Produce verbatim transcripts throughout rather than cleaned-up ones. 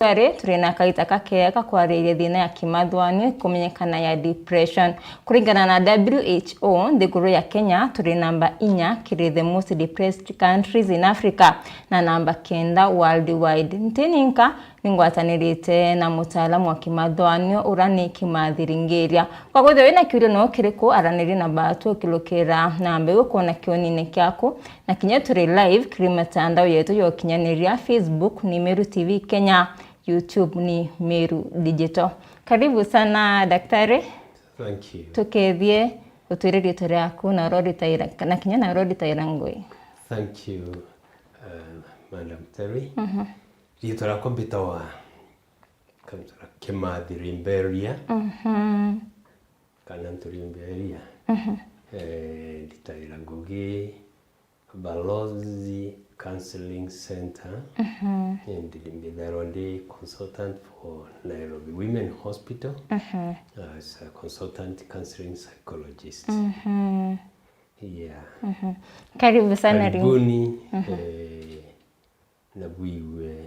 Ndagitari, turi na kaita kakega ka kwariria thina ya kimathwanio ikumenyekana ya depression. Kuringana na W H O, nthiguru ya Kenya turi namba inya kiri the most depressed countries in Africa na namba kenda worldwide. Nti ninka, ningwatanirite na mutaalamu wa kimathwanio ura ni Kimathi Ringiria. Kwa kwithirwa wina kiuria no kiriku, araniria na batu ukilukira na mbeu kwona kionine kiaku, na kinya turi live kiri mitandao yetu ya ukinyaniria, Facebook ni Meru T V Kenya, YouTube ni Meru Digital. Karibu sana daktari. Thank you. Tukethie utwire riitwa riaku na uria uritaira, na kinya na uria uritaira ngugi. Thank you, uh, Madam Terry. Mhm. Riitwa riakwa mbitawa Kamsura Kimathi Rimberia. Mhm. Kana Nturimberia. Mhm. Eh, nditaira ngugi Balozi Counseling Center. Mhm. Ndi, mbithairwa ndi consultant for Nairobi Women Hospital. Mhm. As a consultant counseling psychologist. Mhm. Yeah. Mhm. Karibu sana Rim-, karibuni, mhm, eh, na bwiwe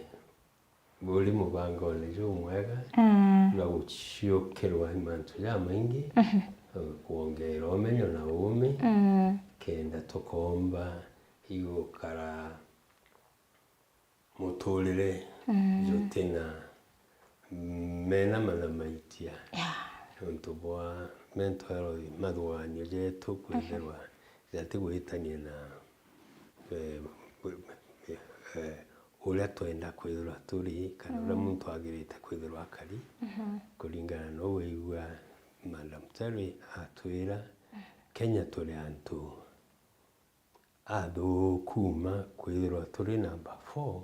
buri mubangone jumwega, mm, na guciukirwa mantu jamaingi, mhm, eh, kwongera umenyo na uumi, mm, kenda tukomba igukara muturire, mm, jutina mena mana maitia. Yeah. Nontu bwa mental health, mathuganio jetu, mhm, kwithirwa jatigwitania na, eh, eh, uria twenda kwithirwa turi, kana uria, mm, muntu agirite kwithirwa akari, mhm, kuringana na uu waigua Madam Terry atwira, mhm, Kenya turi antu athuuku ma kwithirwa turi namba four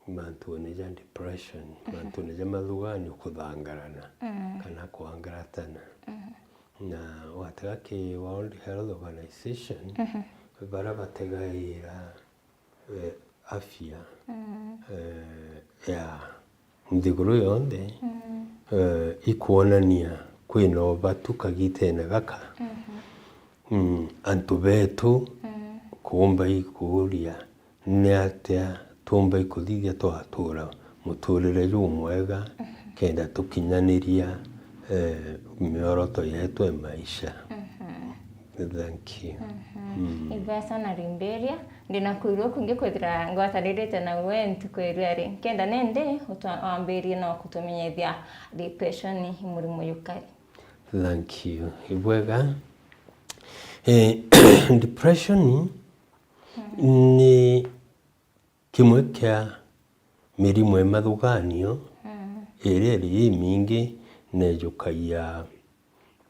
mantune ja depression, mhm, mantune ja mathuganio kuthangarana, mm, kana kwangaratana. Mhm. Na watega ki World Health Organization, mhm, baria bategaira, eh, afya, mm, eh, ya nthiguru yonthe, mm, eh, ikwonania kwina ubatu kagitene gaka. Mhm. Mm, antu betu, mm, kuumba ikuuria, ni atia tuumba ikuthithia twatura muturire jumwega, mhm, kenda tukinyaniria, eh, mioroto yetu ya maisha? Mhm. Thank you. Mhm. Mm. Ibwega sana Rimberia. Ndina kwirua kungi kwithira ngwatanirite na we ntuku iria ri. Kenda nindi utwa-, wambirie no kutumenyethia depression i murimo jukari. Thank you. Ibwega. Eh, depression, mm, ni kimwe kia mirimo ya mathuganio, mm, iria iri imingi na ijukagia,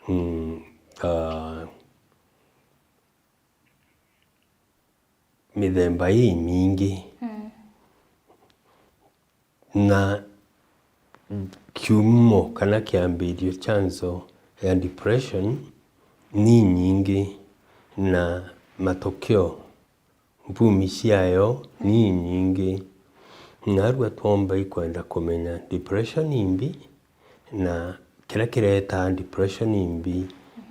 mm, ah, mithemba imingi. Mm. Na kiumo kana kiambirio, chanzo ya depression ni inyingi, na matokeo, mpumi ciayo ni inyingi. Narua twomba ikwenda kumenya depression imbi, na kiria kiretaa depression imbi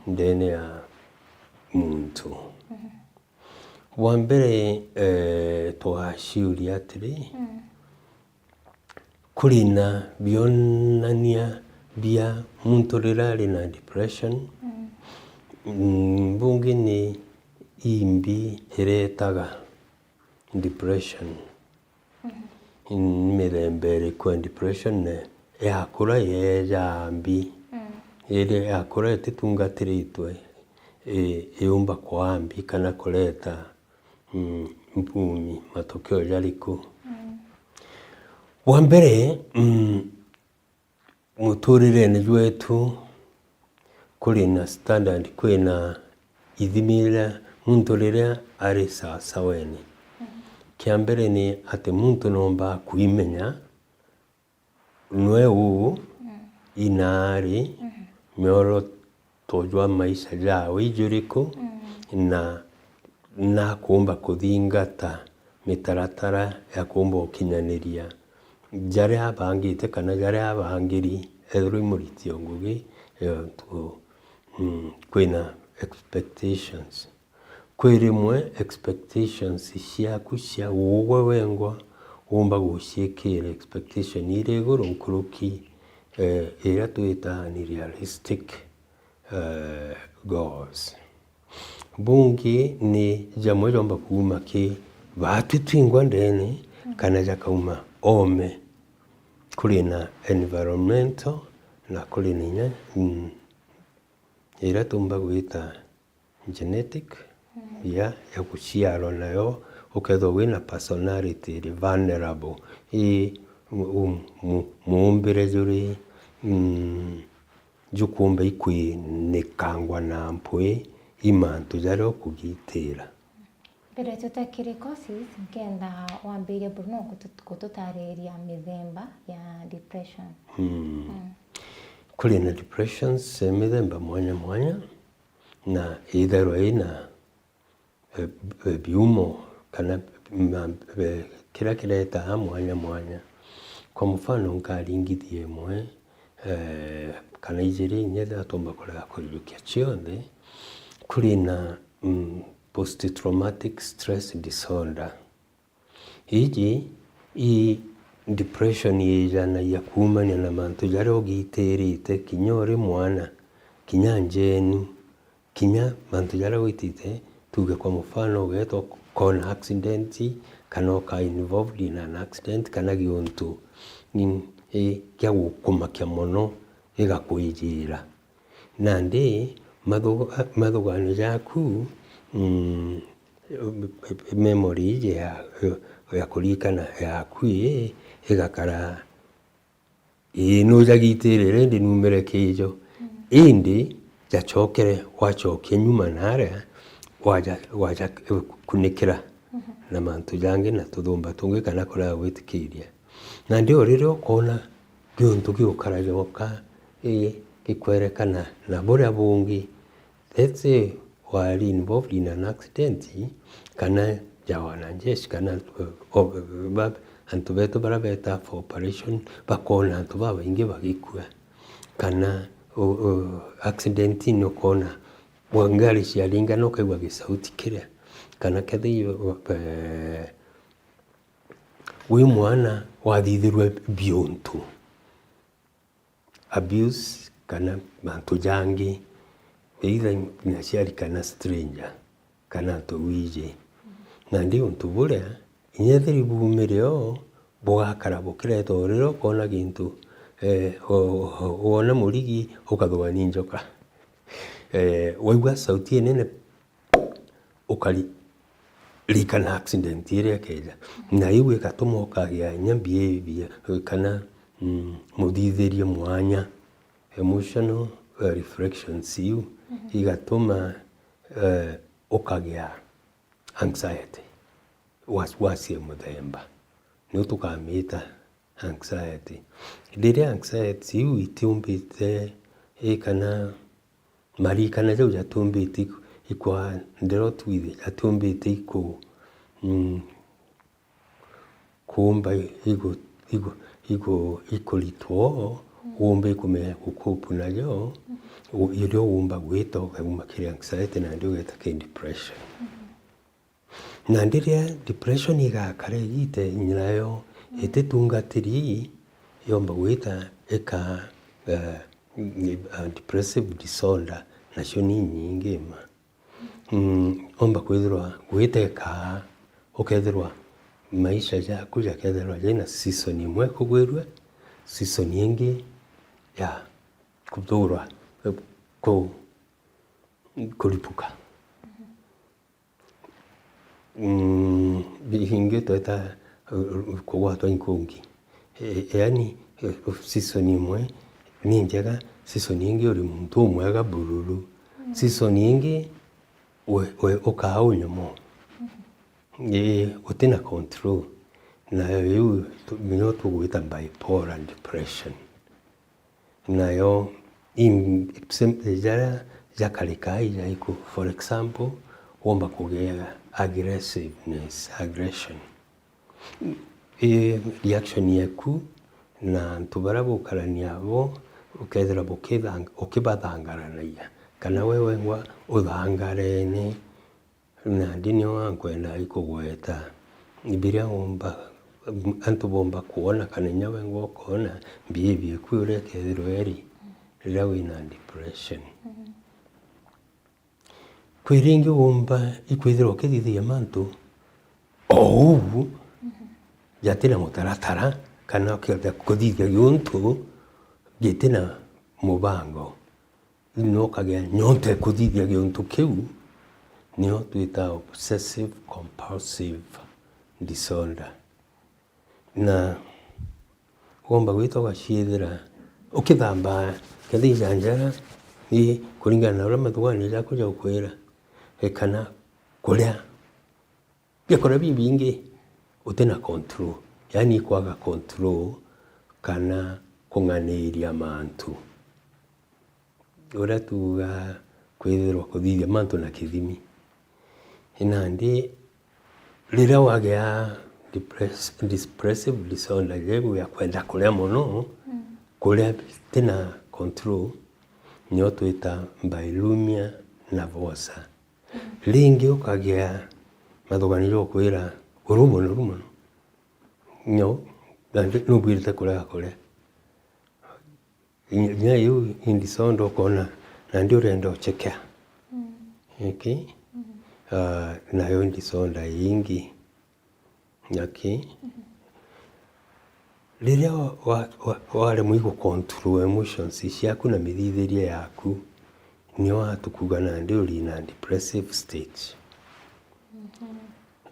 ndene ya muntu. Mhm. Bwa mbere, eh, twaciuria atiri, mm, kuri na bionania bia muntu riria ari na depression? Mm. Mm, bungi ni imbi iretaga depression? Mhm. Ni mithemba iriku ya depression, na yakura yeejaa mbi? Mm. Iri yakura ititungatiritwe, i-, iumba kwaa mbi kana kureta, mm, mpumi, matokeo jariku? Mm. Bwa mbere, mm, muturirene jwetu kuri na standard, kwina ithimi iria muntu riria ari sawasaweni. Mhm. Kia mbere ni ati muntu nomba kwimenya nwe uu, mm, inaari, mhm, mioroto jwa maisha jawe ijuriku, mm, na nakumba kuthingata mitaratara ya kumba ukinyaniria jaria abangite kana jaria abangiri, ethirwa i muriti o ngugi, eh, tu-, mm, kwina expectations. Kwi rimwe expectations ciaku cia ugwe wengwa Uumba guciikira expectation iri iguru nkuruki, eh, iria twitaa ni realistic, eh, goals. Bungi ni jamwe jomba kuuma ki baatu twingwa ndene, kana jakauma oome. Kuri na environmental na kuri na inya, mm, iria tuumba gwita genetic, ya, ya guciarwa nayo, ukethirwa wina personality iri vulnerable, i, mu-, mu-, muumbire juri, mm, jukuumba ikwinikangwa na mpwi i mantu jaria ukugitira. Mbere tutekiri causes, nkenda wambirie Bruno gutu-, gututariria mithemba ya depression. Mm. Mm. Kuri na depressions, eh, mithemba mwanya mwanya, na itherwa ina, eh, eh, biumo kana ma-, eh, kiria kiretaa mwanya mwanya. Kwa mfano, nkaringithia imwe, eh, kana ijiri, inya ethira tumba kurega kurijukia cionthe, kuri na, mm, post traumatic stress disorder. Iji i depression ijanagia kuumania na mantu jaria ugitirite kinya uri mwana, kinya njenu, kinya mantu jaria witite, tuge kwa mufano, ugeetwa ukoona accident, kana uka involved in an accident, kana giuntu, mm, i, gia gukumakia mono, igakwijira. Nandi mathu-, mathuganio jaku, mm, memory iji ya, ya kuririkana yaku ii, igakara, ii, nujagitirire indi numire kijo. Mm. Indi jacokere, wacokia nyuma naria, waja, waja kunikira, mhm, na mantu jangi na tuthumba tungi kana kurega gwitikiria. Nandi o riria ukoona giuntu giukara joka, ii, gikwerekana na buria bungi, let's say wari involved in an accident, kana ja wanajeshi, kana antu, o, ba, antu betu baria betaa for operation, bakoona antu babaingi bagikua, kana, o, o, accident-ini ukoona ngari ciaringana ukaigua gisauti kiria, kana kethira, eh, wi mwana wathithirwe biuntu, abuse kana mantu jangi, either ni aciari kana stranger kana antu wiji. Nandi untu buria, inya ethira ibuumire o, bugakara bukiretwa o riria ukoona gintu, eh, o, o, wona murigi, ukathugania njoka. Eh, waigua sauti inene, ukari-, ririkana accident iria ikeeja. Na iu igatuma ukagia inya behavior, kana, mm, muthithirie mwanya, emotional, eh, reflections iu, mhm, igatuma, eh, ukagia anxiety, wasiwasi ya muthemba. Niu tukamiita anxiety. Riria anxiety iu itiumbite, i kana maririkana jau jatiumbite iku-, ikwa-, ndero twithi, jatiumbite iku-, mm, kuumba igu-, igu-, igu-, ikuritwo, mm, uumbe ikumenya gucope najo, mm, u-, irio uumba gwita ukauma kiri anxiety nandi ugeeta kiri depression. Mm. Na riria depression igakara igiita nayo, mm, ititungatiri, yomba gwita ika, eh, depressive disorder, nacio ni inyingi ma. Mm, omba kwithirwa gwita ikaa, ukethirwa maisha jaku jakethirwa jaina season imwe kugwirua, season ingi ya kuthurwa, eh, ku-, kuripuka. Mm, ingi tweta, uh, kugwatwa inkungi. E, yaani, uh, season imwe ni njega, season ingi uri muntu umwega bururu. Mm. Season ingi we, we ukaa unyomo. Mm. Ii, utina control. Nayo iu tu-, niyo tugwita bipolar depression. Nayo i, jaria jakarika ija iku, for example, womba kugia aggressiveness, aggression. I reaction yeku na antu baria bukarania abo, ukethira bukithang-, ukibathangaranagia, kana we wengwa uthangarene, nandi nio ankwenda ikugweta biria womba antu bomba kwona kana inya wengwa ukoona behavior eku uria ikethirwa iri riria wina depression. Kwi ringi uumba ikwithirwa ukithithia mantu o uu jatina mutaratara, kana ukethira kuthithia giuntu gitina mubango. Riu no ukagia nyonta ya kuthithia giuntu kiu, nio twita obsessive compulsive disorder. Na uumba gwita ugaciithira ukithamba, kethira ijanjara, ii, kuringana na uria mathuganio jaku jaukwira, e, kana kuria bikoria bibingi utina control, yaani ikwaga control kana kung'aniria mantu. Uria tuuga kwithirwa kuthithia mantu na kithimi. Nandi riria wagia depress-, depressive disorder, iu ya kwenda kuria mono, kuria tina control, nio twita bilummia nervosa. Ringi ukagia mathuganio ja ukwira, "Uri monoru mono. Nyo, nandi nubwirite kurega kuria." Inya iu i disorder ukoona, nandi urenda uchekea. Iki? Ah, nayo i disorder ingi. Okay? Riria wa, wa, wa, waremwa i gu control emotions ciaku na mithithirie yaku, nio watukuga nandi uri na depressive state.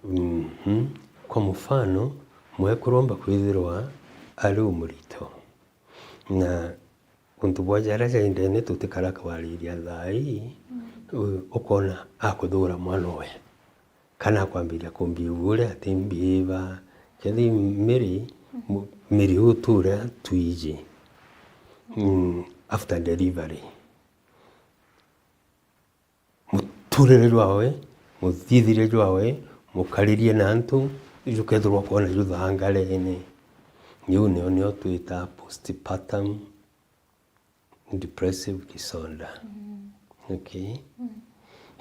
Mhm. Kwa mufano, mwekuru omba kwithirwa ari umurito, na untu bwa jaria jaindene tutikara kwariria thaa ii, u-, ukoona akuthura mwana owe. Kana akwambiria kumbiuga uria ati mbiiva, kethi miri, mu-, miri utu uria twiji, mm, after delivery. Muturire jwawe, muthithire jwawe, mukaririe na antu, jukethirwa kwona juthangarene. Iu nio, nio twita postpartum depressive disorder. Mm. Okay? Mm.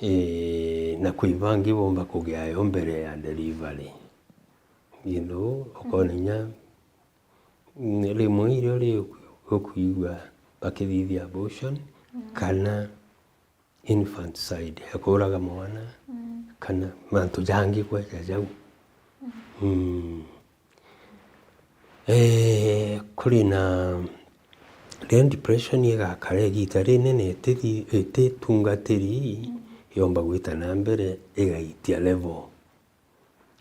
Eh, na kwi bangi bomba kugia yo mbere ya delivery. You know, ukoona inya, mm, rimwe irio ri ukwigua bakithithia abortion, mm, kana infanticide, ya kuuraga mwana, mm, kana mantu jangi kweja jau. Mm. Mm. Eh, kuri na, riria depression igakara igiita rinene itithi-, ititungatiri, mm, yomba gwita na mbere igaitia level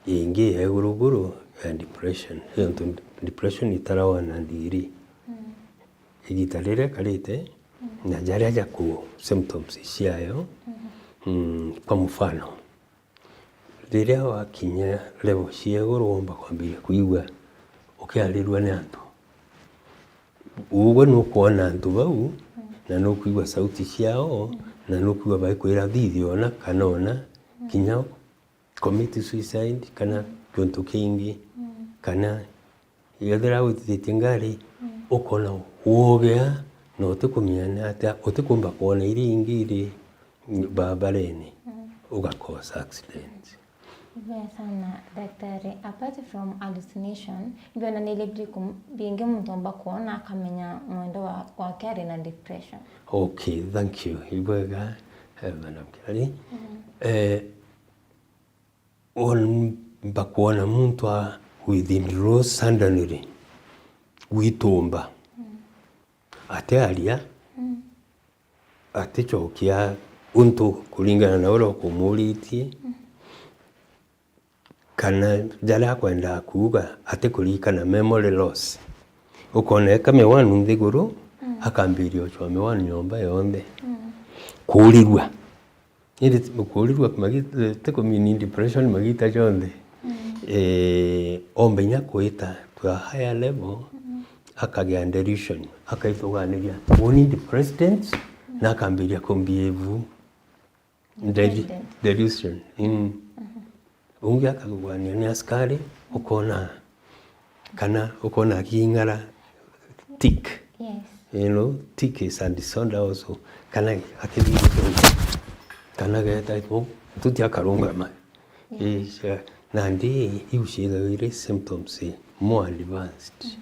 ingi ya iguru iguru ya depression. Nontu depression itarawa na nthiri. Mm. Igiita riria ikarite, mm, na jaria jaku symptoms ciayo, mm, mm, kwa mufano, riria wakinya level cia iguru, womba kwambiria kwigua ukiarirua ni antu. Ugwe nukwona antu bau, mm, na nukwigua sauti ciao, mm, na nukwigua baikwira, "Thithi ona kana ona," mm, kinya commit suicide kana, mm, kiuntu kingi, mm, kana ethira witithitie ngari, mm, ukona wogea na utikumenya ni atia, utikumba kwona iria ingi iri barabarene, mm, ugakosa accident. Ibwega sana, daktari. Apart from hallucination, ibionaniria biriku bingi muntu omba kwona akamenya mwendo wa, wake ari na depression? Okay, thank you. Ibwega, eh, Madam Kirari. Mm. Eh, Womba kwona muntu a withdraw suddenly gwitumba. Mm. Atiaria, mm, aticokia untu kuringana na uria ukumuritie, mm, kana jaria akwendaa kuuga, atikuririkana, memory loss. Ukona ekamya wanu nthiguru, mm, akambiria ucwamia wanu nyomba yonthe. Mm. Kuurirua. Indi ti-, kuurirua magi-, ti kumini depression magiita jonthe. Mm. Eh, omba inya kwita to a higher level, mm, akagia delusion, akaithuganiria, "Uni ndi president," mm, na akambiria kumbehave delu-, independent. Delusion. Mm. Mhm. Ungi akathuganio ni askari, ukona, kana ukona aking'ara tick. Yes. You know, tick is a disorder also. Kana akithii, kana geta, tuti akarungama. Yes. Eh, cia-, Nandi iu ciithagwa iri symptoms more advanced.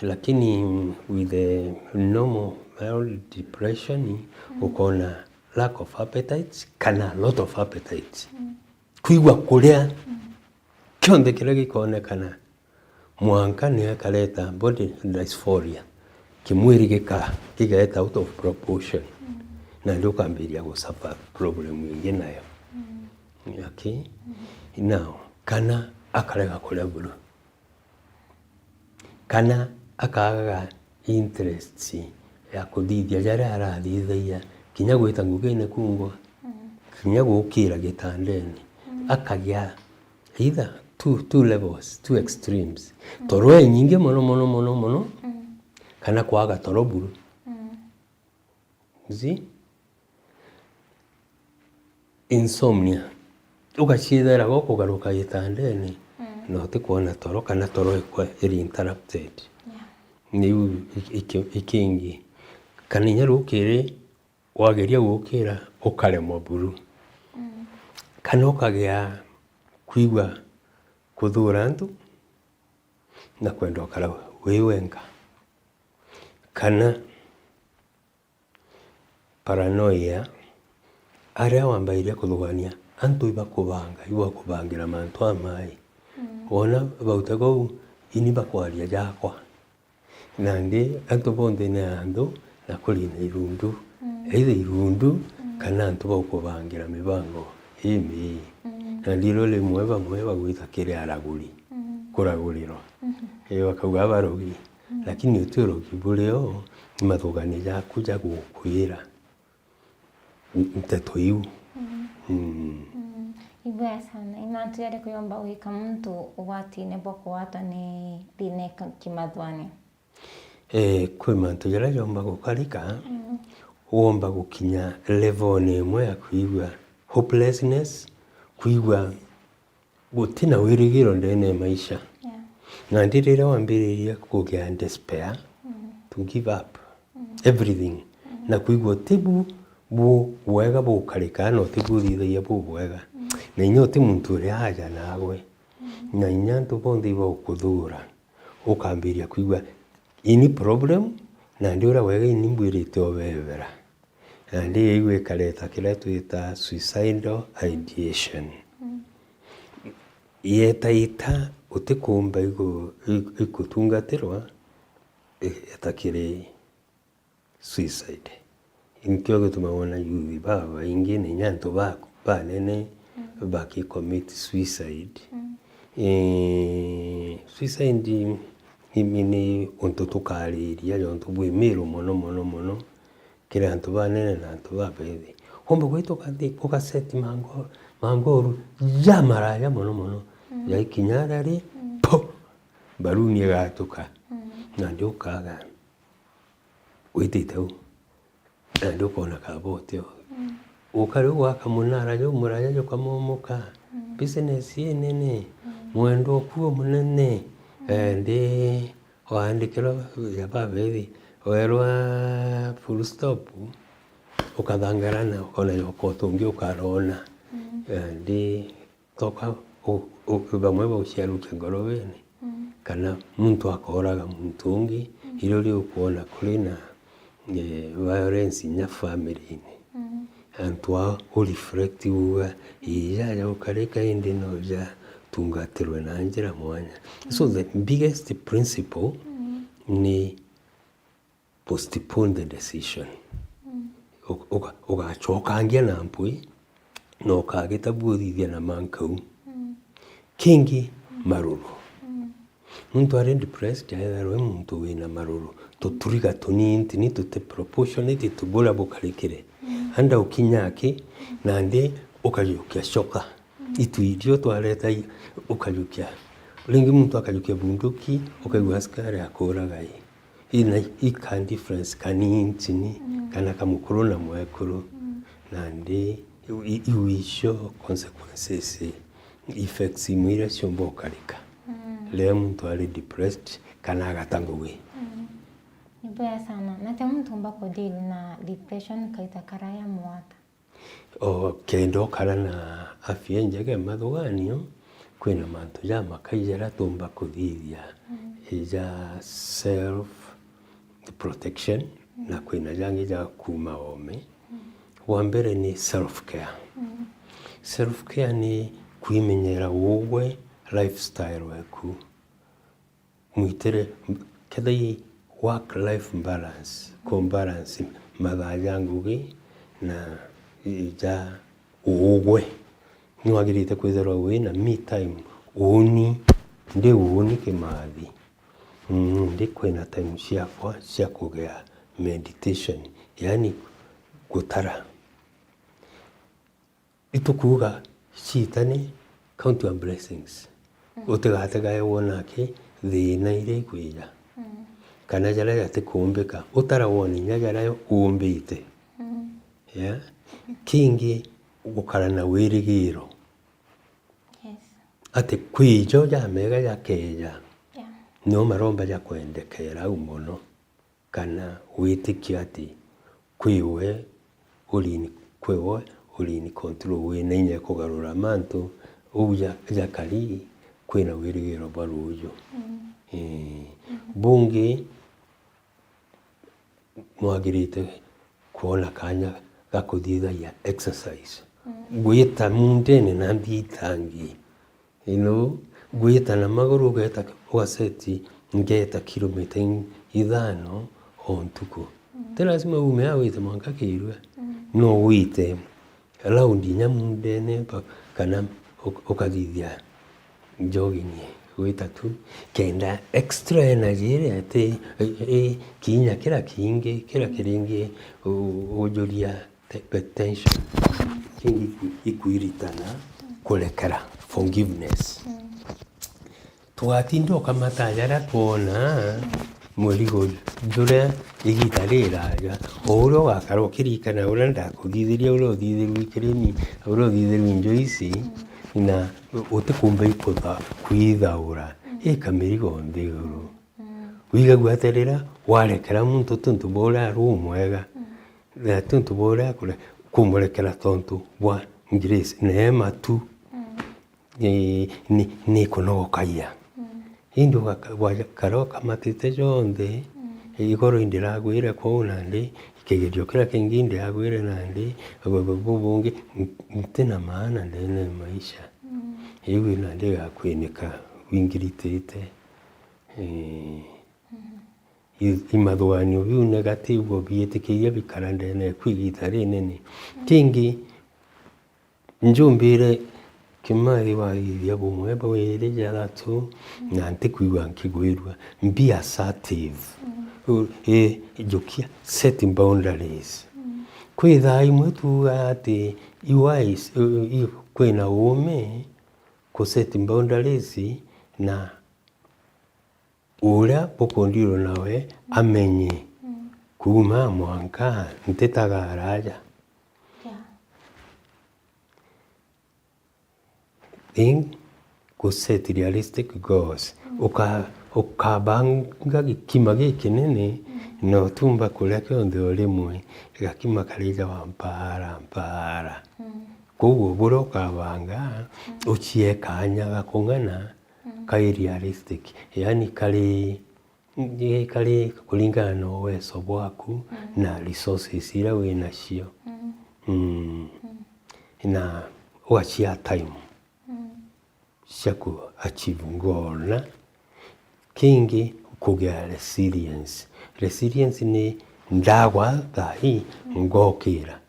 Lakini with the normal mild depression, ukona lack of appetite kana a lot of appetite. Kwigua kuria kionthe kiria gikoonekana, mwanka ni akareta body dysphoria, kimwiri gika-, gigeeta out of proportion, nandi ukambiria gusuffer problem ingi nayo. Okay? Now, kana akarega kuria buru. Kana akaaga interest ya kuthithia jaria arathithagia, kinya gwita ngugine kungwa, kinya gukira gitandene. Akagia either two, two levels, two extremes. Toro inyingi mono, mono, mono, mono, kana kwaga toro buru. You see? Insomnia. Ugaciithera gukugaruka gitandene, na utikwona toro, kana toro ikwa iri interrupted. Niu iki-, iki-, ikingi. Kana inya rukiri wageria gukira, ukaremwa buru. Kana ukagia kwigua kuthuura antu, na kwenda ukara wi wenka. Kana paranoia, aria wambairia kuthugania antu ibakubanga, ibakubangira mantu amai. Wona baute kou, ini bakwaria jakwa. Nandi antu bonthe ni anthu, na kuri na irundu. Either irundu, kana antu baukubangira mibango imii. Nandi iro rimwe bamwe bagwita kiri araguri, kuragurirwa. Ii, bakauga abarogi. Lakini uti urogi buri o, ni mathugania jaku jagukwira nteto iu. Mm. Ibwega sana. Ni mantu jariku jomba gwika muntu ugwatine bwa kugwatwa ni thina ya kimathugania? Eh, kwi mantu jaria jomba gukarika, womba gukinya level-ini imwe ya kwigua hopelessness, kwigua guti na wirigiro ndene ya maisha. Nandi riria wambiriria kugia despair, to give up everything, na kwigua uti bu bu bwega bukarika, na uti bu uthithagia bu bwega, na inya uti muntu uria aja naagwe, na inya antu bonthe ibagukuthuura, ukambiria kwigua ini problem, nandi uria wega ini mbwirite ubebera. Nandi iu ikareta kiria twita suicidal ideation. Yetaita utikumba igu-, igu-, igutungatirwa, i-, eta kiri suicide. Nikio gituma wona youth babaingi na inya antu ba-, banene baki commit suicide. Eh, suicide ni, ni, ni untu tukariria jontu bwi miru mono, mono, mono. Kiri antu banene na antu babethi. Womba gwita ukathi, ugaseti mango-, mangoru ja maraya mono mono. Jaikinya aria ri, po! Mbaruni igatuka. Nandi ukaga witite u. Nandi ukona kaba uti o. Ukari ugwaka munara jumuraya jukamomoka. Business inene. Mwendwa ukuo munene. Endi waandikirwa ya babethi, werwa full stop, ukathangara na ukona yoko tungi ukarona. Endi toka u-, u-, bamwe bauciarukia ngorobene, kana muntu akooraga muntu ungi, irio riu ukwona kuri na, eh, violence inya family-ini. Antu aa u reflect uuga, "Ii, jaja ukarika indi no jatungatirwe na njira mwanya." So the biggest principle ni postpone the decision. U-, uga-, ugacokangia na mpwi, na ukagita bu uthithia na mankau. Kingi, maruru. Muntu ari depressed, aethirwa e muntu wina maruru. Tuturiga tunini, ni tuti proportionate to buria bukarikire. Anda ukinya aki, nandi ukajukia coka. Itu irio twareta i-, ukajukia. Ringi muntu akajukia bunduki, ukaigua askari akuraga i. Ina ika difference kanini kana kamukuru na mwekuru. Nandi iu, i-, iu icio consequences, effects imwe iria ciumba ukarika riria muntu ari depressed kana agata ngugi. Ni bwega sana. Na atia muntu umba ku deal na depression kaita karaya mwata? O kenda ukara na afya injega ya mathuganio, Kwina mantu jamakai jaria tuumba kuthithia, mm, ja self protection, na kwina jangi ja kuuma oome. Mm. Bwa mbere ni self care. Mm. Self care ni kwimenyera ugwe, lifestyle eku. Mwitire, kethira i work life balance, ku balance mathaa ja ngugi na ja ugwe. Nwagirite kwithirwa wina me time, uuni, ndi uuni kimathi. Mm, ndi kwina time ciakwa cia kugea meditation, yaani gutara. Itukuuga, ciitani, count your blessings. Mm. Utigategae wona ki thiina iria ikwija. Mm. Kana jaria jatikuumbika. Utara wone inya jaria uumbite. Mm. Yeah? Kingi, gukara na wirigiro. Yes. Ati kwi jo jamega jakeja. Yeah. No maromba jakwendekera au mono. Kana witikia ati kwi we uri in, kwi we uri in control, wina inya ya kugarura mantu, uu ja-, jakari, kwina wirigiro bwa ruuju. Mm. Ii. Mm. Bungi, nwagirite kwona kanya ga kuthithagia exercise. Mm. Gwita muundene na nthitangi. You know, gwita na maguru, ugeta, ugaseti, ngeta kilomita in-, ithano o ntuku. Mm. Ti lazima uume aa wite mwanka kiirua. Mm. No wite round inya muundene, ba-, kana uk-, ukathithia jogging, gwita tu, kenda extra energy iria ati, i-, i-, kinya kira kingi, kira kiringi u-, ujuria te-, tension. Kingi iku-, ikuiritana kurekera, forgiveness. Mm. Twatinda ukamata jaria twona mwerigo juria igita riraja, o uria ugakara ukirikana uria ndakuthithirie, uria uthithirue i Kirimi, uria uthithirue i Joyce, na utikumba ikutha-, kwithaura, ika mirigo nthi iguru. Mm. Wigagua atirira, warekera muntu tuntu bwa uria ari umwega, mm, na tuntu bwa uria akure-, kumurekera tontu bwa grace, neema tu. Mm. Ni, ni, ni kunogokagia. Mm. Indi ugaka-, wakara ukamatite jonthe, mm, igoro indiragwire kwou nandi, kigerio kiria kingi indiragwire nandi, bu-, bu-, bubungi, n-, ntina maana ndene ya maisha. Mm. Iu nandi igakwinika wingiritite. Ii. I-, imathuganio biu negative biitikiria bikara ndene eku igita rinene. Kingi, njumbire kimathi wathithia bumwe bwiri jathatu, na ntikwigua nkigwirua. Be assertive. U-, i-, jukia, set boundaries. Kwi thaa imwe tuuga ati i wise, i-, i-, kwina uume ku set boundaries na uria bukundirwo nawe amenye kuuma mwanka ntitaga araja. Yeah. Then ku set realistic goals. Uka-, ukabanga gikima gikinene na utumba kuria kionthe o rimwe, gakima karija wa mpaara, mpaara. Koguo buria ukabanga, ucie kanya ga kung'ana, kari realistic, yaani kari, kari kuringana na uwezo bwaku na resources iria winacio. Mm. Na ugacia time cia ku achieve goal. Na kingi, kugia resilience. Resilience ni ndagwa thaa ii, ngokira.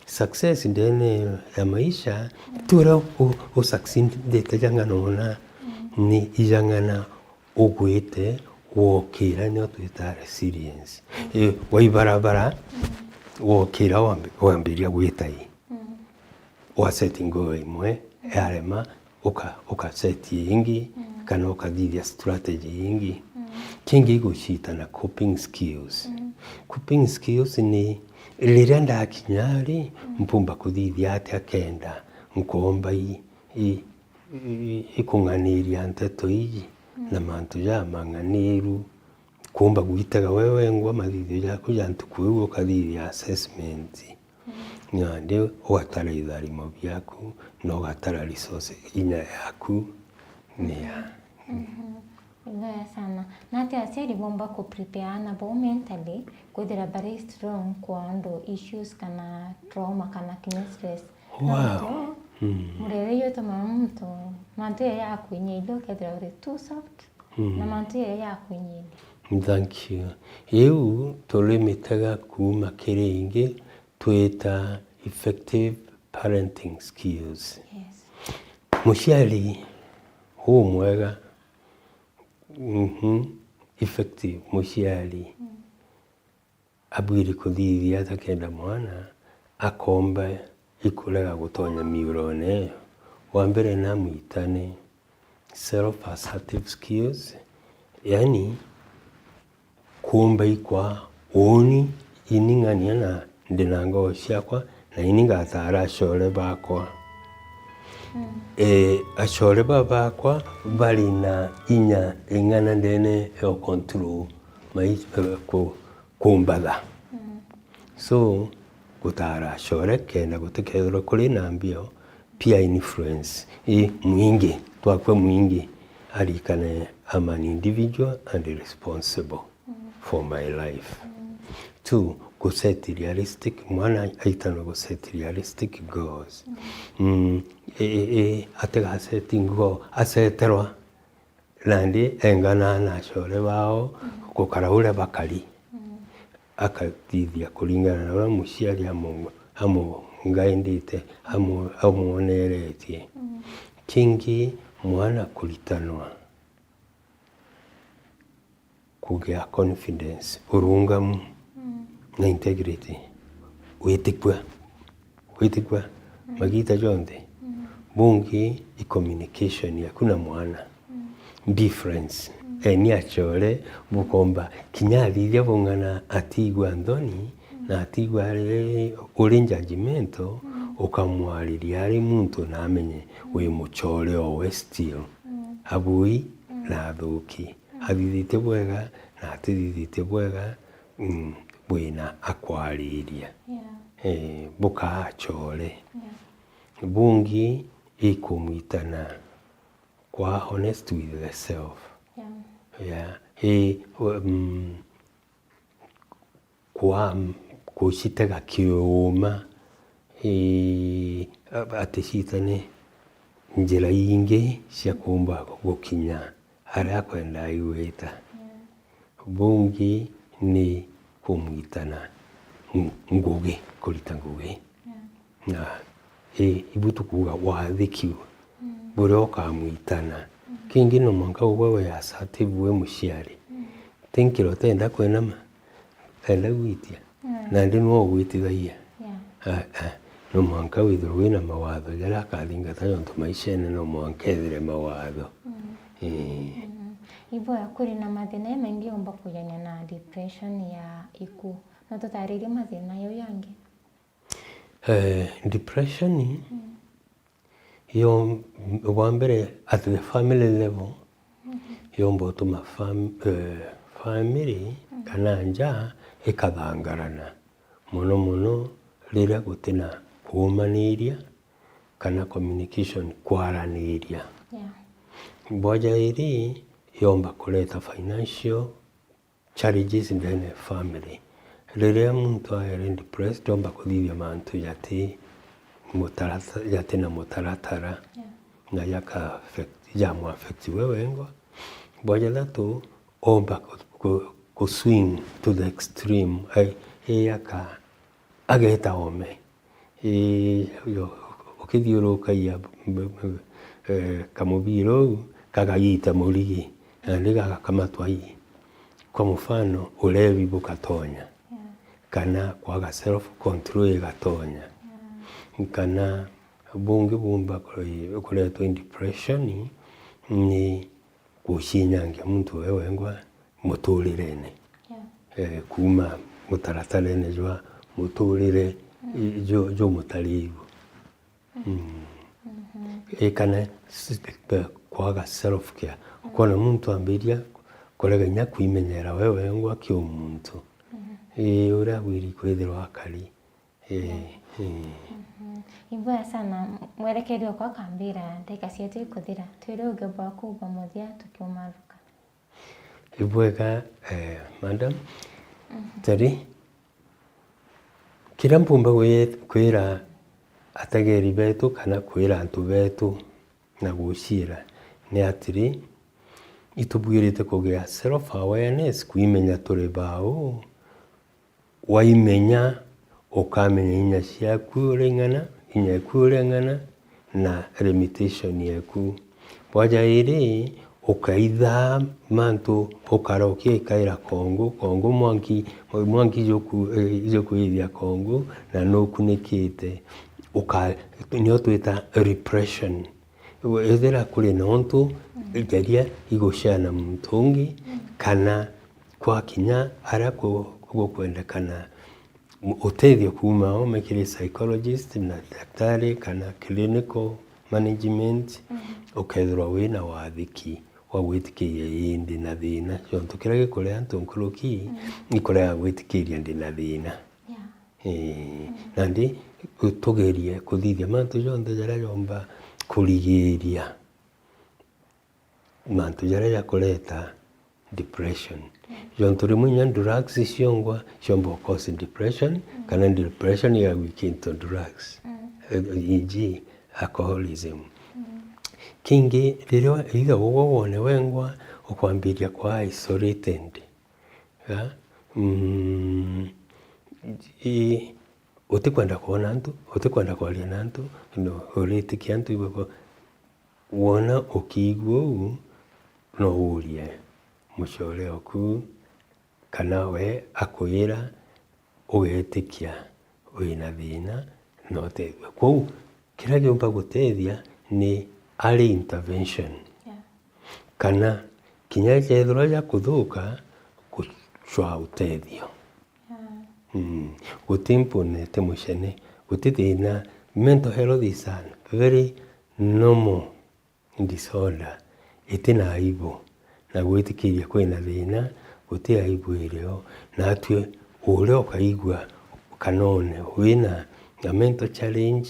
Success ndene ya maisha, ti uria u-, u succeedite jang'ana una, ni ijang'ana ugwite wokira, nio twita resilience. I, wai barabara, wokira wambi-, wambiria gwita i. Wa set goal imwe yarema, uka, uka set ingi, kana ukathithia strategy ingi. Kingi igucita na coping skills. Coping skills ni riria ndakinya ri, mpumba kuthithia atia kenda nkomba i, i, i, ikung'aniria nteto iji na mantu jamang'aniru, kumba gwitega we wengwa mathithio jaku ja ntuku iu, ukathithia assessment. Nandi ugatara itharimo biaku, na ugatara resource inya yaku, Yeah. Ibwega sana. Na atia aciari bomba ku prepare aana bao mentally kwithira bari strong kwa andu issues kana trauma kana kinya stress? Wow. Murere yo tuma muntu mantu ya yakwinyia ile ukethira uri too soft na mantu ya yakwinyia ile. Thank you. Iu turimitega kuuma kiri ingi twita effective parenting skills. Yes. Muciari umwega, mhm, effective muciari abwiri kuthithia atia kenda mwana akomba ikurega gutonya miurone iyo. Wa mbere namwitane self assertive skills, yani kuumba ikwa uuni ini ng'ania na ndi na ngoo ciakwa na ini ngataara acore bakwa. Eh, acore ba bakwa bari na inya ing'ana ndene ya control mai-, eh, ku-, kumbatha. So gutaara acore kenda gutikethirwa kuri na mbio peer influence i mwingi, twakwe mwingi arikane I'm an individual and responsible for my life. Two, ku set realistic, mwana aitanwe ku set realistic goals. Mm, e, e, e, atiga setting goal, aceterwa nandi engana na acore bao gukara uria bakari. Akathithia kuringana na uria muciari amu-, amungaindite, amu-, amwoneretie. Kingi mwana kuritanwa kugia confidence, urungamu na integrity, witikua, witikua magita jonthe. Bungi i communication yaku na mwana, be friends. Eni acore bukomba kinya athithia bung'ana atigua nthoni na atigua ari uri judgmental, ukamwariria ari muntu na amenye wi mucore owe still. Abui na athuki. Athithitie bwega na atithithitie bwega, mm, bwina akwariria. Yeah. Eh, bukaa acore. Yeah. Bungi ikumwitana kwa honest with the self. Yeah. Yeah. Eh, um, kwa kucitega kiuuma, ii, ati citane njira ingi cia kuumba gukinya aria akwenda igwita. Bungi ni kumwitana ng-, ngugi, kurita ngugi. Na, ii, ibu tukuuga waathikiu buria ukamwitana. Kingi no mwanka ugwe wi assertive wi muciari. Ti nkiro tenda kwinama, enda gwitia. Nandi nwe ugwitithagia. Ah, ah. No mwanka withirwe wina mawatho jaria akathingata, jontu maishene no mwanka ethire mawatho. Ii. Ibo ya kuri na mathina jamaingi yomba kujania na depression ya iku. No tutaririe mathina jau jangi? Eh, depression yo, bwa mbere, at the family level, yomba utuma fam-, eh, family kana nja ikathangarana, mono mono riria gutina kuumaniria kana communication, kwaraniria. Yeah. Bwa jairi, yomba kureta financial challenges ndene ya family. Riria muntu aere depressed, omba kuthithia mantu jati mutarata-, jati na mutaratara, na jaka affect, jamu affect we wengwa. Bwa jathatu, omba ku, ku, ku swing to the extreme, ai, iyaka ageta ome. Ii, yo, ukithiurukagia, eh, kamubira uu, kagagita murigi, nandi gagakamatwa ii. Kwa mufano, urevi bugatonya, kana kwaga self control igatonya, kana bungi bumba kure-, kuretwa depression ni gucinyangia muntu we wengwa muturirene. Eh, kuuma mutaratarene jwa muturire, i, ju, jumutariu. Mm. Eh, kana s-, eh, kwaga self care. Ukona muntu ambiria kurega inya kwimenyera we wengwa ki umuntu. Eh, uria agwiri kwithirwa akari. Eh, eh. Ibwega sana, mwerekeri okwa akambira, ndagika cietu ikuthira, twire uge bwaku bwa muthia tukiumaruka. Ibwega, eh, madam. Tari, kiria mpumba kwi-, kwira ategeri betu kana kwira antu betu na guciira ni atiri, itubwirite kugia self awareness, kwimenya turi bau, waimenya, ukamenya inya ciaku uria ing'ana, inya eku uria ing'ana, na limitation yeku. Bwa jairi, ukaitha mantu, ukara ukiikaira kongu, kongu mwanki, mwanki ijuku-, eh, ijukwithia kongu, na nukunikite. Uka-, nio twita repression. Ethira kuri na untu, geria igushare na muntu ungi, kana kwakinya aria ku-, gukwendekana utethio kuuma oome kiri psychologist na daktari kana clinical management, ukethirwa wina wathiki wa gwitikiria ii ndi na thina. Jontu kiria gikurea antu nkuruki, ikurega gwitikiria ndi na thina. Ii, nandi tugerie kuthithia mantu jonthe jaria jomba kurigiria mantu jaria jakureta depression. Jontu rimwe inya drugs ciongwa ciomba cause depression, kana depression igagwika into drugs. E.g. alcoholism. Kingi, riria either ugwe wone wengwa, ukwambiria kwa isolated. Ya? Mm, i-, utikwenda kwona antu, utikwenda kwaria na antu, no, uritikia antu ibwe ko-, wona ukiigua uu, no urie mucore oku kana we akwira, ugetikia wina thina na utethua. Kwou, kiria giumba gutethia ni early intervention. Yeah. Kana kinya jethirwa jakuthuka, gucwaa utethio. Yeah. Mm. Guti mpune, ti mucene, guti thina. Mental health is a very normal disorder. Iti na aibu. Na gwitikiria kwina thina, guti aibu irio. Natwi uria ukaigua kana one wina a mental challenge,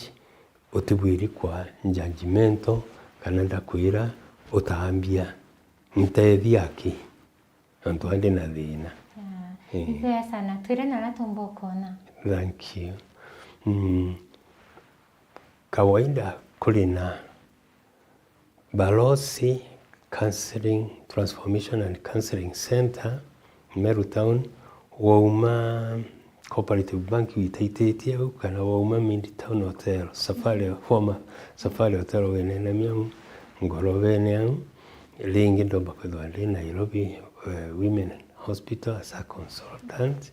utibwiri kwa judgmental kana ndakwira utambia, ntethia aki, nontu andi na thina. Yeah. Eh. Ibwega sana. Twire na aria tumba ukona. Thank you. Mm. Kawaida kuri na Balosi Counseling, Transformation and Counseling Center, Meru Town, wauma Cooperative Bank witaititie au, kana wauma Midtown Hotel, Safari, former Safari Hotel, winene miau, ngorobene au. Ringi ndomba kwithirwa ndi Nairobi, eh, Women Hospital as a consultant,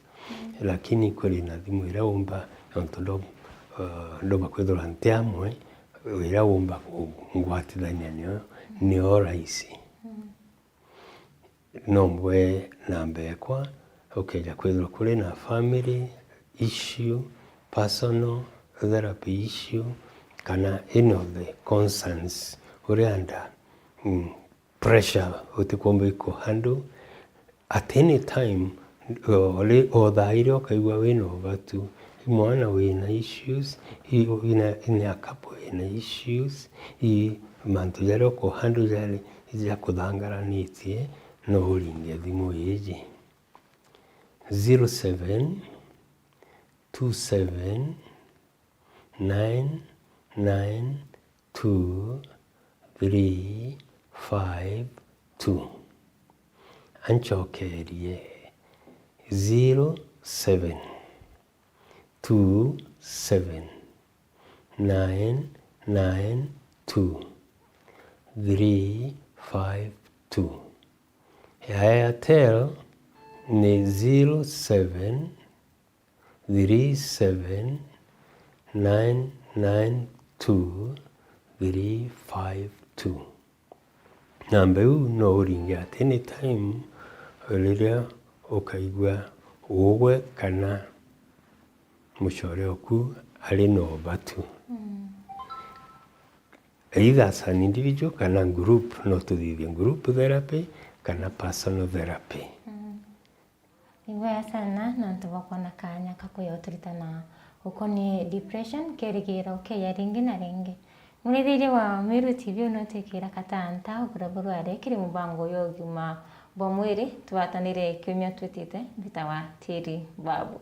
lakini kuri na thimu iria umba, nontu ndo-, eh, ndomba kwithirwa nti amwe, iria umba kungwatithania nio, nio rahisi. No mbwe namba ekwa, ukeja kwithirwa kuri na family issue, personal therapy issue, kana any of the concerns uria under, mm, pressure utikumba iku handle at any time, o ri-, o thaa iria ukaigua wina ubatu, i mwana wina issues, i, ina, ina a couple ina issues, i mantu jaria uku handle jari jakuthangaranitie, no uringe thimu iji, zero seven two seven nine nine two three five two. Ancokerie, zero seven two seven nine nine two three five two. Ya Airtel ni zero seven three seven nine nine two three five two. Namba iu no uringe at any time riria ukaigua ugwe kana mucore oku ari na ubatu. Mm. Either as an individual kana group, no tuthithie group therapy kana personal therapy. Mm. Ibwega sana nontu bwa kwona kaanya ka kwija uturitana Ukonie depression, kerigiro keya ringi na ringi. Murithiria wa Meru T V unotwikira katanta ukura burware kiri mubango yo ugima bwa mwiri, twatanire kiumia twitite mbita wa Tiri Babu.